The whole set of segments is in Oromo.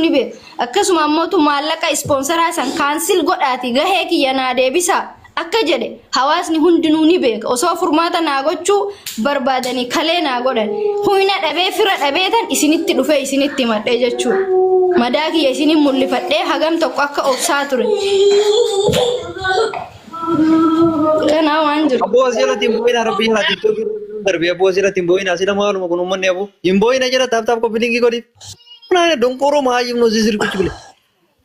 ni beeka. Akkasuma ammootu maallaqa ispoonsaraa san cancel godhaati gahee kiyya naa deebisaa akka jedhe hawaasni hundinuu ni beeka. Osoo furmaata naa gochuu barbaadanii kalee naa godhan. Huyna dhabee fira dhabee tan isinitti dhufee isinitti himadhee jechuudha. Madaa kiyya isinin mul'ifadhee hagam tokko akka obsaa ture. Kanaa waan jiru. Aboo as jalatti hin boo'inaa rabbi jalaa tiktookii irra darbe aboo as jalatti hin boo'inaa sila maaluma kun uummanni aboo hin boo'ina jala taap taap copy link godhiif. ምን አይነት ደንቆሮ መሀይም ነው? እዚህ ስር ቁጭ ብለህ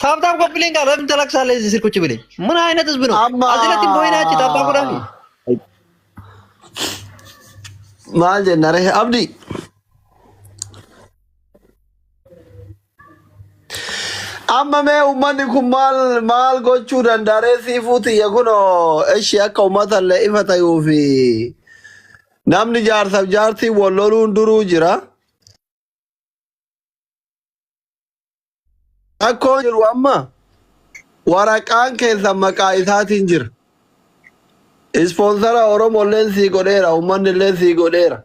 tap tap copy link ለምን ተለቅሳለህ? እዚህ ስር ቁጭ ብለህ ምን አይነት ህዝብ ነው? Amma As jalatti hin boo'inaa achi tap tap godhaafi. Maal jenna ree Abdi? Amma mee uummanni kun maal maal gochuu danda'a ree siifuu tiyya kunoo ishii akka uummata illee ifa ta'uu fi namni jaarsaaf jaartii wal loluun duruu jira. Rakkoon jiru amma waraqaan keessan maqaa isaatiin jira. Ispoonsara Oromolleen sii godheera, uummanni illee sii godheera.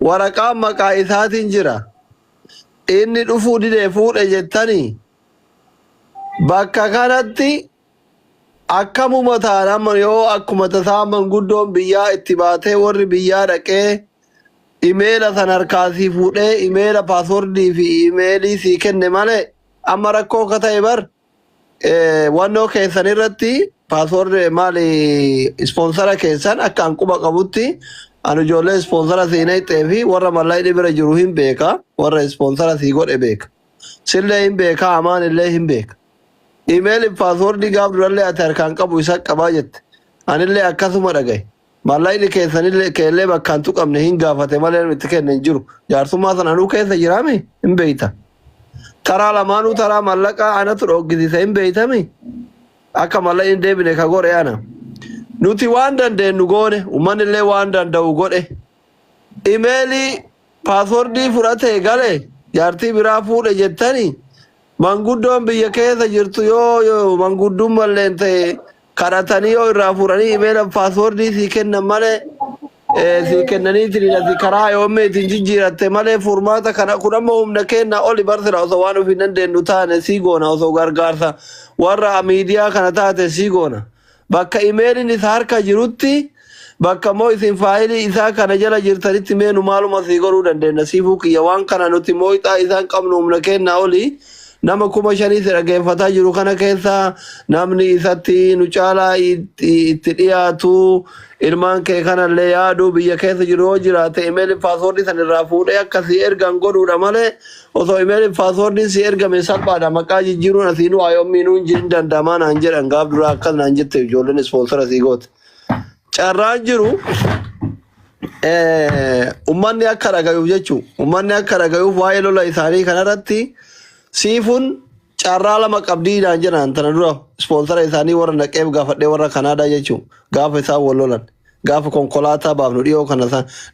Waraqaan maqaa isaatiin jira. Inni dhufuu didee fuudhe jettanii bakka kanatti akkamuma ta'an amma yoo akkuma tasaa manguddoon biyyaa itti baatee warri biyyaa dhaqee imeela san harkaa sii fuudhee imeela passwordii fi imeelii sii kenne malee amma rakkoo akka ta'e bar wannoo keessan irratti password maali ispoonsara keessan akka an quba qabutti an ijoollee ispoonsara sii naqxee fi warra mallaqni bira jiru hin beeka warra ispoonsara sii godhe beeka sillee hin beeka amaan illee hin beeka. Imeelii passwordii gaaf durallee ati harkaan qabu isa qabaa jette. Anillee akkasuma dhagaye. Mallaqni keessanillee keellee bakkaan tuqamne hin gaafate malee itti kenne hin jiru. Jaarsummaa sana anuu keessa jiraame hin beeyta. Taraa lamaanuu taraa mallaqaa anatu dhoggisiise hin beeytami. Akka mallaqni hin deebine ka godhe ana. Nuti waan dandeenyu goone uummanni waan danda'u godhe. Imeelii passwordii fudhatee gale jaartii biraa fuudhe jettanii manguddoon biyya keessa jirtu yoo manguddummallee ta'e kadhatanii yoo irraa fuudhanii imeela passwordii sii kennan malee sii kennaniitiin ati karaa yoomee ittiin jijjiiratte malee furmaata kana kun amma humna kenna oli barsira osoo waan ofii dandeenyu taane sii goona osoo gargaarsa warra miidiyaa kana taate sii goona. Bakka imeeliin isa harka jirutti bakka immoo isin faayilii isaa kana jala jirtanitti meenu maaluma sii godhuu dandeenya siifuu kiyya waan kana nuti moo'ixaa isaan qabnu humna kennaa oli nama 5,000 si dhaggeeffataa jiru kana keessa namni isatti nu caalaa itti dhiyaatu ilmaan kee kanallee yaadu biyya keessa jiru yoo jiraate imeeliin passwordii san irraa fuudhee akka si ergan godhuudha malee osoo imeeliin passwordiin si ergame salphaadha maqaa jijjiiruun asiinuu ayoommiinuu hin danda'amaa naan jedhan gaaf duraa akkas naan jette ijoolleen ispoonsara sii goote. Carraan jiru ummanni akka dhagayuuf jechuun ummanni akka dhagayuuf waa'ee lola isaanii kanarratti siifuun carraa lama qabdiidhaan jedhan tana dura ispoonsara isaanii warra naqeef gaafadhee warra Kanaadaa jechuun gaafa isaan wal lolan gaafa konkolaataa baafnu dhiyoo kana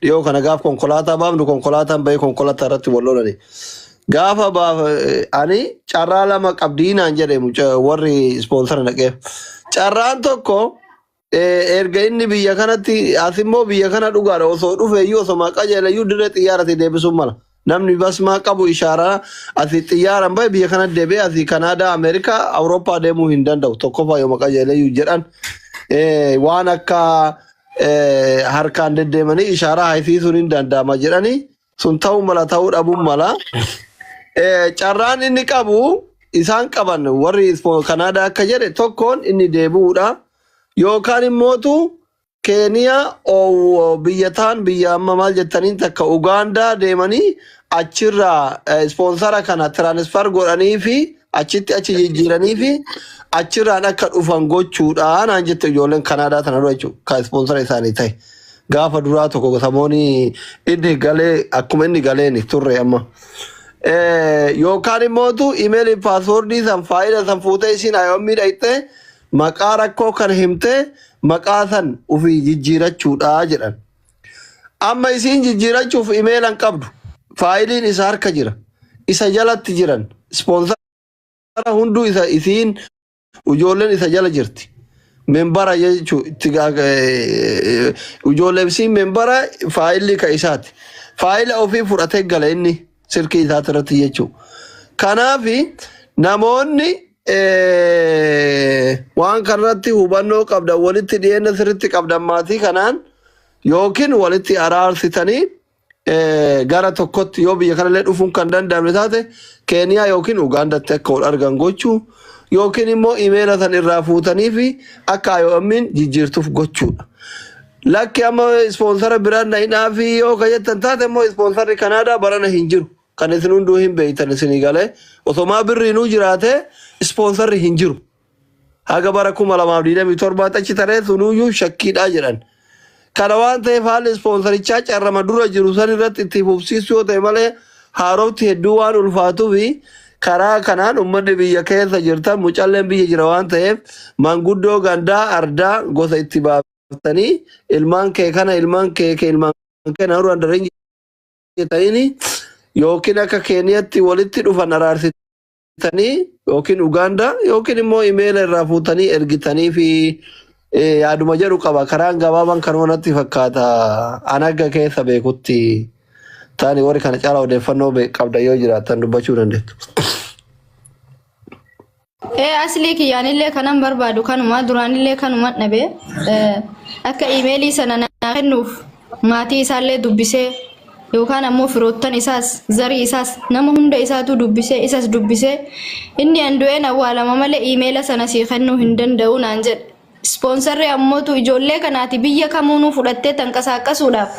dhiyoo kana gaafa konkolaataa baafnu konkolaataan bahee konkolaataa irratti wal lolani. Gaafa baaf ani carraa lama qabdiinaan jedhe warri ispoonsara naqeef. Carraan tokko erga inni biyya kanatti as immoo biyya kana dhugaadha osoo dhufe iyyuu osoo maqaa jala iyyuu dirree xiyyaaratti deebisuun mala. Namni basmaa qabu ishaaraa asii xiyyaaraan bahe biyya kana deebi'ee asii Kanaadaa, Ameerikaa, Awurooppaa deemuu hin danda'u. Tokkoffaa yoo maqaa jala iyyuu jedhan waan akka harkaan deddeemanii ishaaraa haysiisuun hin danda'ama jedhanii sun ta'uu mala ta'uu dhabuun mala. Carraan inni qabu isaan qaban warri Kanaadaa akka jedhe tokkoon inni deebi'uudha. Yookaan immootu Keeniyaa biyya taan biyya amma maal jettaniin takka Ugaandaa deemanii achirraa ispoonsara kana transfer godhanii fi achitti achi jijjiiranii fi achirraan akka dhufan gochuudha naan jette ijoolleen Kanaadaa tana dura jechuudha kan ispoonsara isaanii ta'e. Gaafa duraa tokko samoonii inni galee akkuma inni galeen turre amma. Yookaan immootu imeelii passwordii san faayila san fuutee isiin ayoomii dhayxee maqaa rakkoo kana himtee maqaa san ofii jijjiirachuudha jedhan. Amma isiin jijjiirachuuf imeela hin qabdu. Faayiliin isa harka jira. Isa jalatti jiran. Ispoonsara hunduu isa isiin ijoolleen isa jala jirti. Membara jechuun itti ijoollee isiin membara faayilli ka isaati. Faayila ofii fudhatee gala inni silkii isaati irratti jechuudha. Kanaaf namoonni waan kanarratti hubannoo qabdan, walitti dhiyeenya sirriitti qabdan, maatii kanaan yookiin walitti araarsitanii gara tokkotti, yoo biyya kanallee dhufuun kan danda'amne taate, Keeniyaa yookiin Ugaandatti akka wal argan gochuu yookiin immoo imeela san irraa fuutanii fi akka IOM'n jijjiirtuuf gochuudha. Lakki, amma ispoonsara biraan na fi yoo ka jettan taate immoo, ispoonsarri Kanaadaa barana hin jiru. Kan isin hunduu hin beektan isinii galee, osomaa birriinuu jiraate ispoonsarri hin jiru. Haga bara 2027 achi taree sunuyyuu shakkiidhaa jedhan. Kana waan ta'eef, haalli ispoonsarichaa carrama dura jiru san irratti itti fufsiisuu yoo ta'e malee haarofti hedduu waan ulfaatuu fi karaa kanaan uummanni biyya keessa jirtan, mucalleen biyya jira waan ta'eef, manguddoo gandaa ardaa gosa itti baaftanii ilmaan kee kana, ilmaan kee kee, ilmaan kee na duraan dareen jettanii, yookiin akka Keeniyatti walitti dhufan araarsitanii yookiin Ugaandaa yookiin immoo imeela irraa fuutanii ergitanii fi yaaduma jedhu qaba. Karaan gabaabaan kanuma natti fakkaata. An akka keessa beekutti taani warri kana caalaa odeeffannoo qabda yoo jiraattan dubbachuu dandeettu. Ee, aslii kiyyaanillee kanan barbaadu kanuma, duraanillee kanuma dhabe. Akka iimeelii sana naa kennuuf maatii isaallee dubbisee yookaan ammoo firoottan isaas, zarii isaas, nama hunda isaatu dubbisee, isas dubbisee, inni an du'een awwaalama malee iimeela sana sii kennuu hin danda'u naan jedhe. Ispoonsarri ammootu ijoollee kanaati biyya kamuunuu fudhattee tanqasaaqasuudhaaf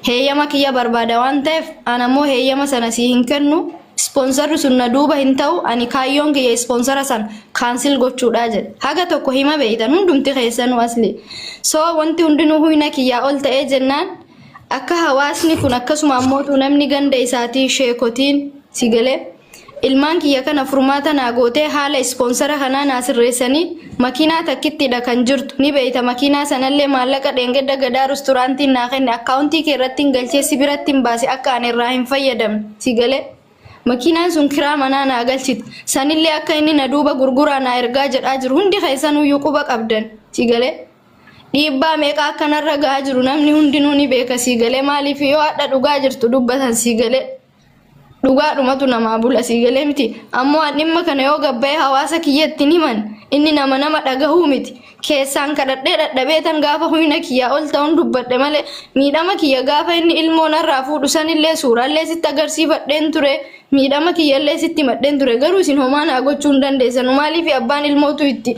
heeyyama kiyya barbaada waan ta'eef, an ammoo heeyyama sana sii hin kennu. Ispoonsarri sun na duuba hin ta'u, ani kaayyoon kiyya ispoonsara san cancel gochuudha jedhe. Haga tokko hima beeytan hundumti keessanuu asli. So wanti hundinuu humna kiyyaa ol ta'ee jennaan, akka hawaasni kun, akkasuma ammootu namni ganda isaatii, sheekotiin si galee, ilmaan kiyya kana furmaata naa gootee haala ispoonsara kanaa naa sirreessanii. Makiinaa takkittiidha kan jirtu ni beeyta. Makiinaa sanallee maallaqa dheengadda Gadaa rusturaantiin naa kenne akkaawuntii kee irratti hin galchee, si biratti hin baase, akka ani irraa hin fayyadamne si galee. Makiinaan sun kiraa manaa naa galchiti. Sanillee akka inni na duuba gurguraa naa ergaa jedhaa jiru hundi keessanuyyuu quba qabdan si galee. Dhiibbaa meeqa akkanarra gahaa jiru namni hundinuu ni beeka si galee. Maaliif yoo hadha dhugaa jirtu dubbatan si galee, dhugaadhumatu namaa bula sii galee miti. Ammoo an dhimma kana yoo gabbayee hawaasa kiyyatti himan, inni nama nama dhagahuu miti. Keessaan kadhadhee dhadhabee tan gaafa humna kiyyaa ol ta'uun dubbadhe malee, miidhama kiyya gaafa inni ilmoo narraa fuudhu sanillee suuraallee sitti agarsiifadheen ture, miidhama kiyyallee sitti himadheen ture. Garuu isin homaa naa gochuu hin dandeessanu. Maaliif abbaan ilmootu itti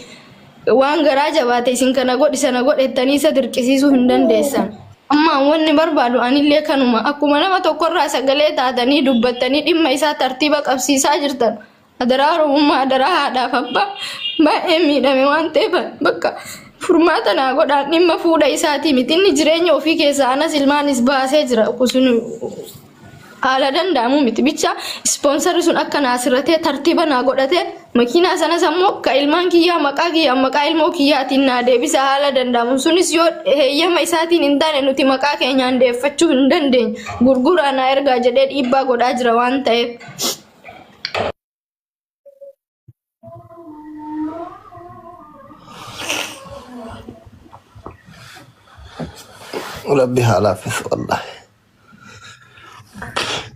waan garaa jabaate isin kana godhi sana godhettanii isa dirqisiisuu hin dandeessan. Amma wanni barbaadu anillee kanuma, akkuma nama tokkorraa sagalee taatanii dubbattanii dhimma isaa tartiiba qabsiisaa jirtan. Adaraa Oromummaa, adaraa haadhaaf abbaa, baay'ee miidhame waan ta'eef bakka furmaata naa godhaan. Dhimma fuudha isaatii miti, inni jireenya ofii keessaa anas ilmaanis baasee jira. Sun haala danda'amu miti. Bicha ispoonsarri sun akka naa sirratee tartiiba naa godhatee, makiinaa sanas ammoo ka ilmaan kiyyaa maqaa kiyyaa maqaa ilmoo kiyyaatiin naa deebisa haala danda'amu. Sunis yoo heeyyama isaatiin hin taane, nuti maqaa keenyaan deeffachuu hin dandeenyu, gurguraa naa ergaa jedhee dhiibbaa godhaa jira waan ta'eef. Rabbi haa laaffisu wallahi.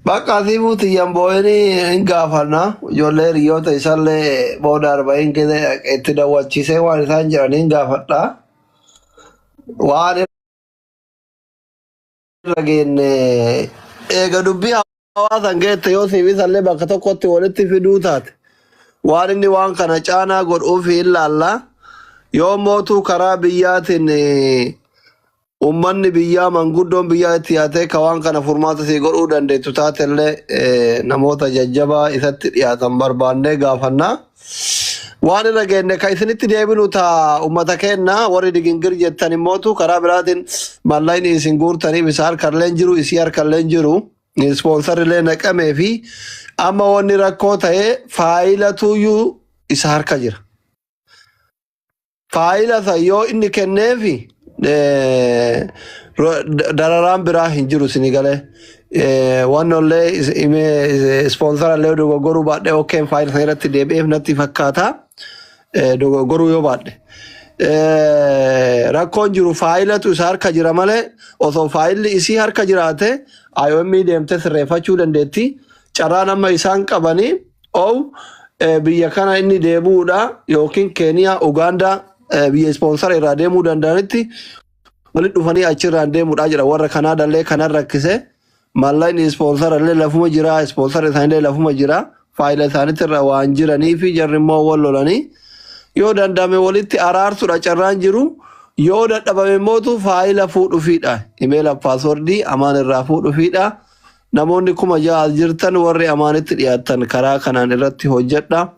Bakka asii buutiyyan boo'inii hin gaafanna. Ijoollee hiriyoota isallee booda 40 gide itti dawwachiisee waan isaan jedhan hin gaafadha. Waan irra geenne eega dubbii hawaasan geette, yoo siif isallee bakka tokkotti walitti fiduu taate, waan inni waan kana caanaa godhuuf hin laalla. Yoo mootuu karaa biyyaatiin uummanni biyyaa, manguddoon biyyaa itti dhiyaatee ka waan kana furmaata sii godhuu dandeettu taatellee, namoota jajjabaa isatti dhiyaatan barbaannee gaafannaa. Waan irra geenne ka isinitti deebinu ta'a. Uummata keenya warri digingir jettan immootu, karaa biraatiin mallaqni isin guurtaniif isa harkallee jiru, isii harkallee jiru, ispoonsarrillee naqamee fi amma wanni rakkoo ta'e faayilatuyyuu isa harka jira. Faayila san yoo inni kenneefi dararaan biraa hin jiru isinii galee. Wannollee ispoonsarallee dogoggoruu baadhee okkeen faayila sana irratti deebi'eef natti fakkaata. Dogoggoruu yoo baadhe. Rakkoon jiru faayilatu isa harka jira malee, osoo faayilli isii harka jiraate IOM deemtee sirreeffachuu dandeetti. Carraan amma isaan qabanii Ow biyya kana inni deebi'uudha yookiin Keeniyaa, Ugaandaa biyya ispoonsara irraa deemuu danda'anitti walitti dhufanii achirraan deemuudha jedha. Warra Kanaadallee kanan rakkise maallaqni ispoonsara illee lafuma jira, ispoonsara isaaniillee lafuma jira, faayila isaaniitti irra waan jiranii fi jarri immoo wal lolanii yoo danda'ame walitti araarsuudha carraan jiru. Yoo dadhabame mootu faayila fuudhufiidha. Imeela paaswordii Amaan irraa fuudhufiidha. Namoonni 6000 as jirtan warri Amaanitti dhiyaatan karaa kanaan irratti hojjedha.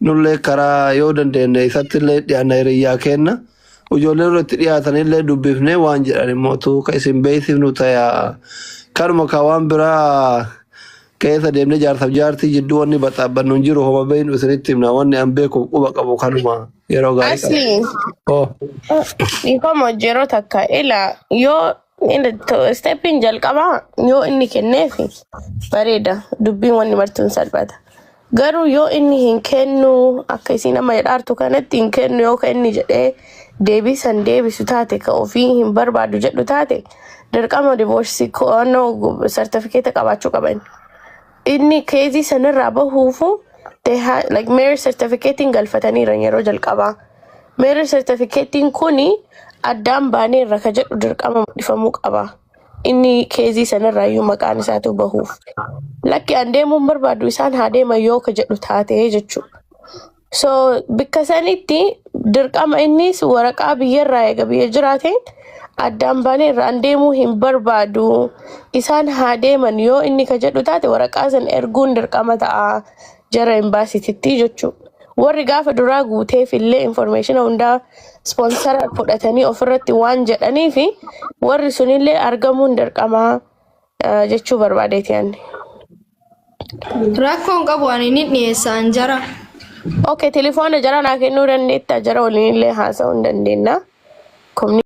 Nullee karaa yoo dandeenye isatti illee dhiyaanna hiriyyaa kenna. Ijoolleen irratti dhiyaatan illee dubbifnee waan jedhan immootu ka isin beeksifnu ta'a. Kanuma ka waan biraa keessa deemnee jaarsaaf jaartii jidduu wanni baxaabbannu hin jiru homa beeknu isinitti himna wanni an beeku quba qabu kanuma yeroo gaarii qaba. Asli Oh. dhiifama yeroo takka ila yoo steppiin jalqabaa yoo inni kenneefi bareeda dubbiin wanni martuun salphata. Garuu yoo inni hin kennu akka isiin amma jedhaartu kanatti hin kennu yoo ka inni jedhee deebii san deebisu taate ka ofii hin barbaadu jedhu taate dirqama divorce qo'annoo sartifikeeta qabaachuu qaban. Inni keezii sanirraa bahuufu they like marriage certificatein galfataniiran yeroo jalqabaa. Marriage certificatein kuni addaan baaneerra ka jedhu dirqama mul'ifamuu qaba. Inni keezii sanirraa iyyuu maqaan isaatu bahuuf. Lakki an deemuun barbaadu isaan haa deeman yoo ka jedhu taate jechuudha. So bikka sanitti dirqama innis waraqaa biyyarraa eega biyya jiraateen addaan baaneerra an deemuu hin barbaadu isaan haa deeman yoo inni ka jedhu taate waraqaa san erguun dirqama ta'a jara embaasititti jechuudha. Warri gaafa duraa guuteef illee information hundaa sponsora fudhatanii ofirratti waan jedhaniifi warri sunillee argamuun dirqamaa jechuu barbaadeeti ani. Rakkoon qabu ani ni dhiyeessaan jara. Okay, telefoona jara naa kennuu dandeetta jara waliin illee haasa'uu hin dandeenya. Komni